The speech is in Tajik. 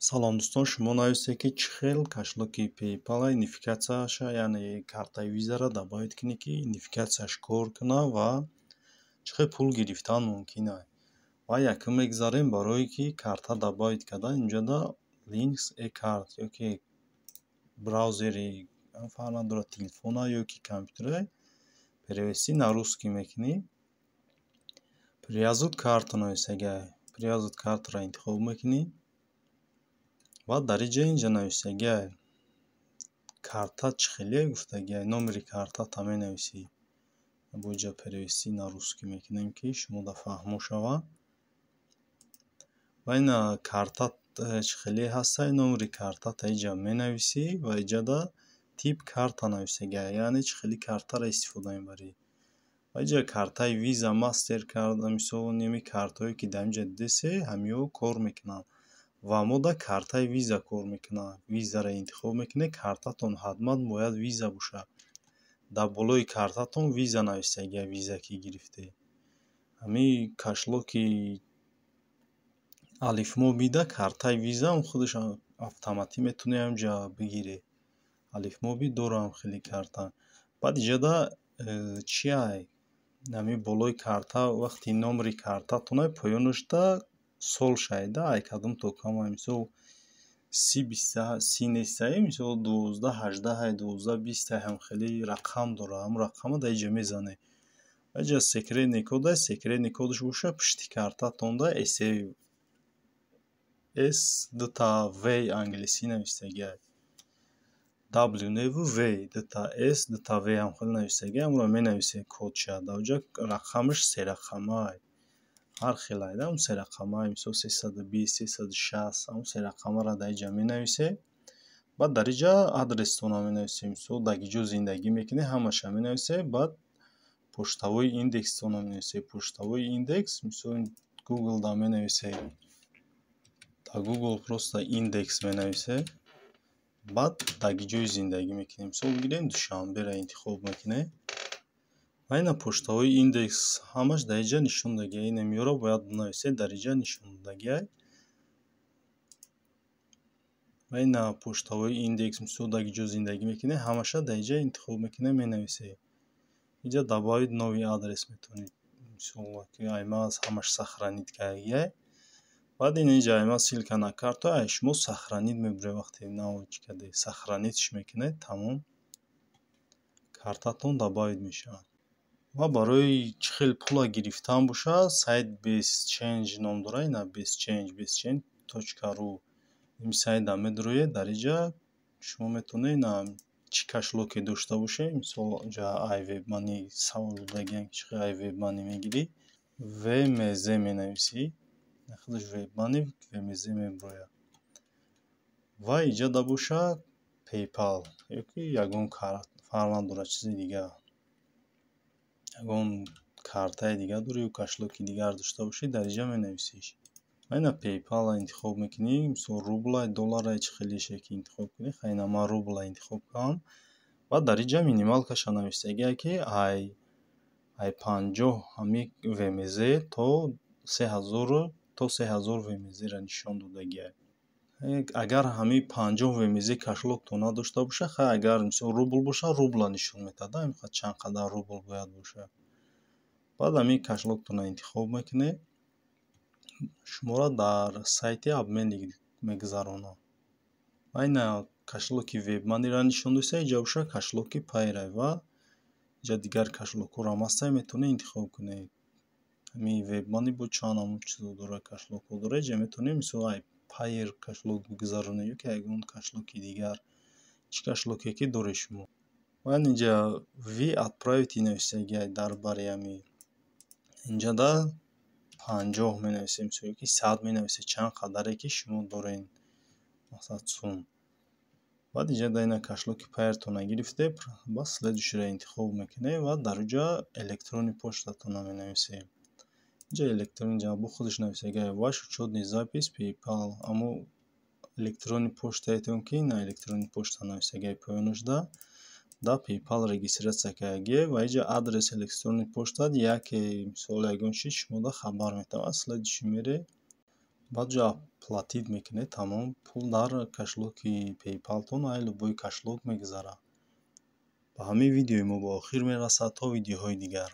Салом, дӯстон! Шумо нависед, ки чӣ хел кошелёки PayPal идентификатсияша, яъне картаи визаро добавить кунед, ки идентификатсияш кор кунад ва чӣ хел пул гирифтан мумкин аст. Ва якум мегзарем, барое ки карта добавить кардан, инҷода Link a card ё ки браузери, фарқ надорад, телефона ё ки компютера, перевести на русский мекунӣ. «Привязать карту» нависагиай. «Привязать карту»ро интихоб мекунӣ ва дар инҷа нависагиай, карта чӣ хеле гуфтагиай, номери картата менависӣ. Бо инҷа перевести на русский мекунем, ки шумода фаҳмо шавад. Ва ина карта чӣ хеле ҳастай, номери картата инҷа менависӣ ва инҷада «Тип карта» нависагиай, яъне чӣ хели картаро истифода мебарӣ. Ва инҷа картаи Виза, Мастеркард, мисол, ними картҳое, ки дар инҷа дидесе, ҳамиҳо кор мекунанд. Ва мода картаи Виза кор мекунад. Визаро интихоб мекунед, картатон ҳатман бояд Виза бошад. Дар болои картатон Виза нависагиай, Виза ки гирифтед. Ҳамин кошелёки Алифмобида картаи Виза худаш автоматӣ метавонӣ ҳаминҷа бигирӣ. Алифмоби дорам хеле карта. Баъд инҷода чиай? Ҳамин болои карта вақти номери картатона, поёнашда сол шайда, ай кадом то кадом, мисол, 30 30 нестае, мисол, 12 18, 12 20, ҳам хеле рақам дорад. Ҳамон рақамро дар инҷа мезанед. Инҷа секретный код, секретный кодаш боша, пушти картатонда S дута V англисӣ навистагиай. W неву V, дута S, дута V ҳам хеле навистагиай, ҳамонро менависед кодша. Дар онҷа рақамаш серақамаай. Ҳар хел айда ҳамн серақамаи, мисол, 320, 360, ҳамн серақамаро дар инҷа менависед. Баъд дар инҷа адрестонро менависед, мисол, дар ки ҷо зиндагӣ мекунед, ҳамаша менависед. Баъд почтовый индекстонро менависед. Почтовый индекс, мисол, Гуглда менависед, дар Гугл просто индекс менависед. Баъд дар ки ҷое зиндагӣ мекунед, мисол, бигирем, Душанберо интихоб мекунед ва ина почтовый индекс ҳамаш дар инҷа нишон додагиай. Ина меёро бояд бинависед, дар инҷа нишон додагиай. Ва ина почтовый индекс, мисол, дар ки ҷо зиндагӣ мекунед, ҳамаша дар инҷа интихоб мекунед, менависед. Инҷа «Добавить новый адрес» метавонед, мисол, ки аймаз ҳамаш сохранить кардагиай. Баъд ин инҷа айма ссылка на карту, ай шумо сохранить мебуред. Вақте нав чӣ кардед, сохранитьш мекунед, тамом, картатон добавить мешавад. Ва барои чӣ хел пула гирифтан бошад, сайт BestChange ном дорад, ина BestChange, bestchange.ru. Ин сайтда медароед, дар инҷа шумо метавонед ина чӣ кошелёке дошта бошед, мисол, инҷа ай WebMoney савол додагиам, ки чӣ хел ай WebMoney мегирӣ, WMZ менависӣ, худаш WebMoney, WMZ мебарояд. Ва инҷода бошад PayPal ё ки ягон карт, фарқ надорад, чизи дигар, ягон картаи дигар дорӣ ё кошелёки дигар дошта бошӣ, дар инҷа менависиш. Ва ина PayPal-ро интихоб мекунӣ, мисол, рубла, доллара, чӣ хелеше ки интихоб кунӣ. Хай, ина ман рубла интихоб кардам. Баъд дар инҷа минималкаша нависагиай, ки ай 50 ҳами WMZ то 3000, то 3000 WMZ-ро нишон додагиай. Агар ҳамин 50 WMZ кошелёктон надошта бошад, хай, агар, мисол, рубл бошад, рубла нишон медиҳад, чанд қадар рубл бояд бошад. Баъд ҳамин кошелёктонро интихоб мекунед, шуморо дар сайти обменник мегузаронад. Ва ина кошелёки WebMoney-ро нишон доста, инҷа бошад кошелёки Payeer, ва инҷа дигар кошелёкҳоро ҳам ҳастанд, метавонед интихоб кунед. Ҳамин WebMoney бо чанд намуд чизо дорад, кошелёкҳо дорад. Инҷа метавонед, мисол, ай Payeer кошелёк бигузаронед ё ки ягон кошелёки дигар, чӣ кошелёке ки доред шумо. Ва инҷа «Вы отправите» нависагиай, дар бари ҳамин инҷода 50 менависем, мисол, ё ки 100 менависед, чанд қадаре ки шумо доред, масалан, сум. Баъд инҷа ина кошелёки Payeer-тонро гирифтед, баъд следующийро интихоб мекунед ва дар инҷа электронный почтатонро менависед. Инҷа электронный ҷавобо худаш нависагиай: «Ваш учётный запись PayPal», аммо электронный почтаетон, ки ина электронный почта нависагиай поёнашда, дар PayPal регистрация кардагиай, ва инҷа адрес электронный почта яке, мисол, ягон чиз шумода хабар метавад. Следующий меред. Баъд ҷо оплатить мекунед, тамом, пул дар кошелёки PayPal-тон ай любой кошелёк мегузарад. Ба ҳамин видеои мо ба охир мерасад. То видеоҳои дигар.